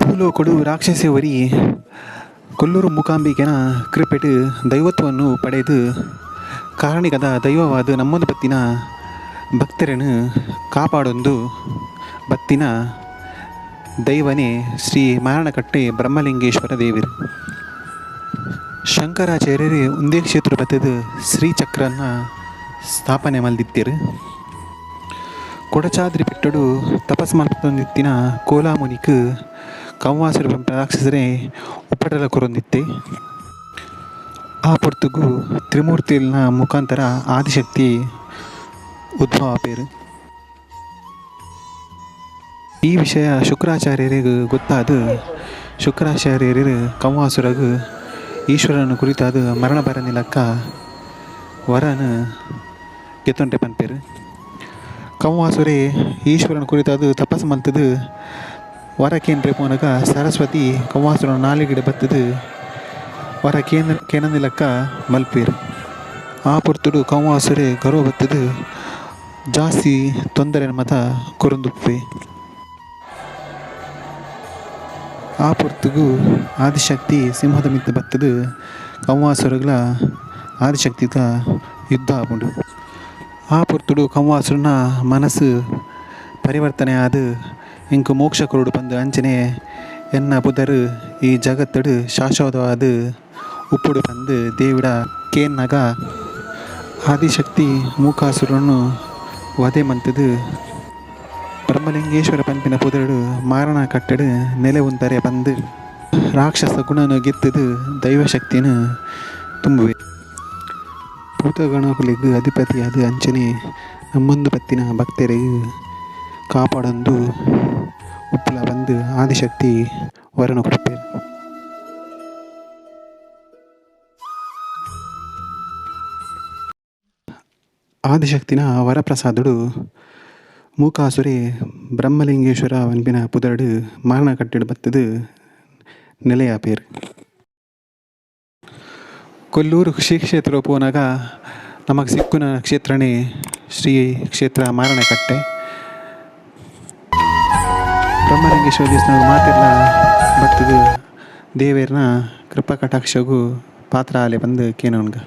ಭೂಲೋಕಡು ರಾಕ್ಷಸೆ ಒರಿ ಕೊಲ್ಲೂರು ಮೂಕಾಂಬಿಕೆನ ಕೃಪೆಟ್ ದೈವತ್ವವನ್ನು ಪಡೆದು ಕಾರಣಿಕದ ದೈವವಾದ ನಮ್ಮೊಂದು ಬತ್ತಿನ ಭಕ್ತರನ್ನು ಕಾಪಾಡೊಂದು ಬತ್ತಿನ ದೈವನೇ ಶ್ರೀ ಮಾರಣಕಟ್ಟೆ ಬ್ರಹ್ಮಲಿಂಗೇಶ್ವರ ದೇವರು. ಶಂಕರಾಚಾರ್ಯರು ಉಂದೇ ಕ್ಷೇತ್ರ ಬತ್ತದ ಶ್ರೀಚಕ್ರನ ಸ್ಥಾಪನೆ ಮಲ್ದಿತ್ತೆರ್. ಕೊಡಚಾದ್ರಿ ಬೆಟ್ಟಡು ತಪಸ್ ಮಲ್ತೊಂದಿತ್ತಿನ ಕೋಲಾಮುನಿಕ್ ಕವ್ವಾಸುರ ರಾಕ್ಷಸರೇ ಉಪಟಳ ಕೊರೊಂದಿತ್ತೆ. ಆ ಪೊರ್ತುಗು ತ್ರಿಮೂರ್ತಿಲ್ನ ಮುಖಾಂತರ ಆದಿಶಕ್ತಿ ಉದ್ಭವ ಆಪೆರ್. ಈ ವಿಷಯ ಶುಕ್ರಾಚಾರ್ಯರಿಗೆ ಗೊತ್ತಾದ ಶುಕ್ರಾಚಾರ್ಯರು ಕವ್ವಾಸುರಗ್ ಈಶ್ವರನ ಕುರಿತಾದ ಮರಣ ಬರನಿಲಕ್ಕ ವರನ್ ಗೆತೊಂಡೆ ಪನ್ಪೆರ್. ಕವ್ವಾಸುರೆ ಈಶ್ವರನ ಕುರಿತಾದ ತಪಸ್ ಮಲ್ತುದು ವರ ಕೇಂದ್ರ ಪೋನಗ ಸರಸ್ವತಿ ಕವ್ವಾಸುರನ ನಾಲಿಗೆಡ್ ಬತ್ತುದು ವರ ಕೇಂದ್ರ ಕೇನಂದಿಲಕ್ಕ ಮಲ್ಪೆರ್. ಆ ಪೊರ್ತುಡು ಕವ್ವಾಸುರೆ ಗರ್ವ ಬತ್ತುದು ಜಾಸ್ತಿ ತೊಂದರೆ ಮತ ಕೊರೊಂದುಪ್ಪೆ. ಆ ಪೊರ್ತುಗು ಆದಿಶಕ್ತಿ ಸಿಂಹದ ಮಿತ್ತ್ ಬತ್ತುದು ಕವ್ವಾಸುರಗ್ಲ ಆದಿಶಕ್ತಿದ ಯುದ್ಧ ಆಪುಂಡು. ಆ ಪೊರ್ತುಡು ಕವ್ವಾಸುರನ ಮನಸ್ಸು ಪರಿವರ್ತನೆ ಆದ್ ಎಂಕ್ ಮೋಕ್ಷ ಕೊರೊಡು ಪಂದ್ ಅಂಚನೆ ಎನ್ನ ಪುದರ್ ಈ ಜಗತ್ತುಡು ಶಾಶ್ವತವಾದ್ ಉಪ್ಪೊಡು ಪಂದ್ ದೇವಿಡ ಕೇನ್ನಗ ಆದಿಶಕ್ತಿ ಮೂಕಾಸುರನು ವಧೆ ಮಂತುದು ಬ್ರಹ್ಮಲಿಂಗೇಶ್ವರ ಪನ್ಪಿನ ಪುದರುಡು ಮಾರಣ ಕಟ್ಟೆಡ್ ನೆಲೆ ಉಂತರೆ ಪಂದ್ ರಾಕ್ಷಸ ಗುಣನು ಗೆತ್ತುದು ದೈವಶಕ್ತಿನ್ ತುಂಬುವೆ. ಭೂತಗಣಕುಲೆಗ್ ಅಧಿಪತಿಯಾದ್ ಅಂಚನೆ ನಮ್ಮೊಂದು ಬತ್ತಿನ ಭಕ್ತೆರೆಗ್ ಕಾಪಾಡೊಂದು ಉಪ್ಪುಲ ಪಂದ್ ಆದಿಶಕ್ತಿ ವರನ್ ಕೊರ್ಪೆರ್. ಆದಿಶಕ್ತಿನ ವರಪ್ರಸಾದಡು ಮೂಕಾಸುರೆ ಬ್ರಹ್ಮಲಿಂಗೇಶ್ವರ ಪನ್ಪಿನ ಪುದರುಡು ಮಾರಣ ಕಟ್ಟೆಡ್ ಬತ್ತುದು ನೆಲೆಯಾಪೆರ್. ಕೊಲ್ಲೂರು ಶ್ರೀ ಕ್ಷೇತ್ರ ಪೋನಗ ನಮಕ್ ಸಿಕ್ಕುನ ಕ್ಷೇತ್ರನೆ ಶ್ರೀ ಕ್ಷೇತ್ರ ಮಾರಣಕಟ್ಟೆ. ಬ್ರಹ್ಮಲಿಂಗೇಶ್ವರ ದೇವಸ್ಥಾನ ಮಾತೆರ್ಲ ಬತ್ತುದು ದೇವೆರ್ನ ಕೃಪಾ ಕಟಾಕ್ಷಗ್ ಪಾತ್ರ ಆಲೆ ಪಂದ್ ಕೇನೊನ್ಗ.